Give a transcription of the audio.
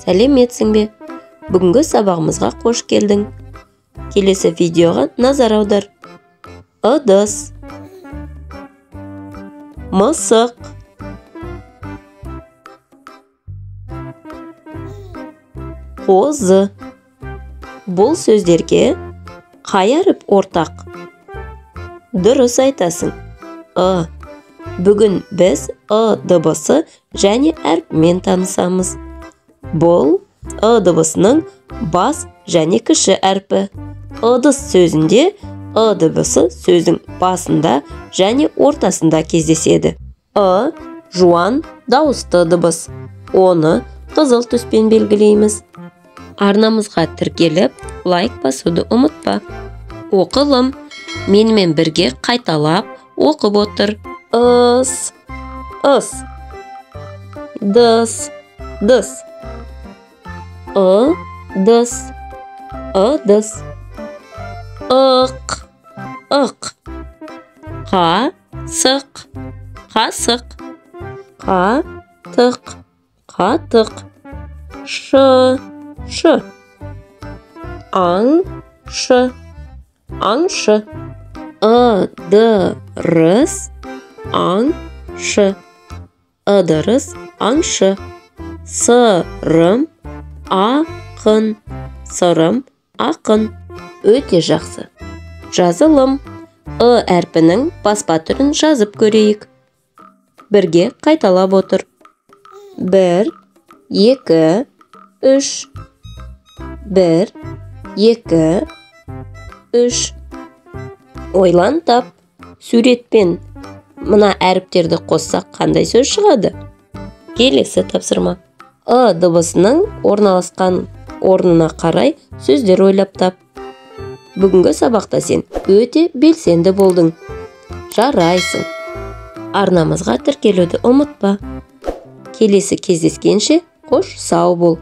Сәлеметсің бе? Бүгінгі сабағымызға қош келдің. Келесі видеоға назар аудар. Ыдыс. Мысық. Қозы. Бұл сөздерге қай әріп ортақ? Дұрыс айтасың. Ы. Бүгін біз ы дыбысы және әрпімен танысамыз. Бұл ы дыбысының бас және кіші әрпі. Ыдыс сөзінде ы дыбысы сөздің басында және ортасында кездеседі. Ы жуан дауысты дыбыс. Оны қызыл түспен белгілейміз. Арнамызға тіркеліп, лайк басуды ұмытпа. Оқылым. Менімен бірге қайталап оқып отыр. Ыс, ыс. Дыс, дыс. Ы, дыс, ыдыс. Ық, ық. Қа, сық, қасық. Қа, тық, қатық. Шы, шы. Аң, шы, аңшы. Ы, д, рыс, аң, шы. Ыдырыс, аңшы. Сырым, ақын. Сырым, ақын. Өте жақсы. Жазылым. Ы әрпінің баспа түрін жазып көрейік. Бірге қайталап отыр. 1, 2, 3. 1, 2, 3. Ойлан тап. Суретпен мына әріптерді қоссақ қандай сөз шығады? Келесі тапсырма. Ы дыбысының орналасқан орнына қарай сөздер ойлап тап. Бүгінгі сабақта сен өте белсенді болдың. Жарайсың. Арнамызға тіркелуді ұмытпа. Келесі кездескенше қош сау бол.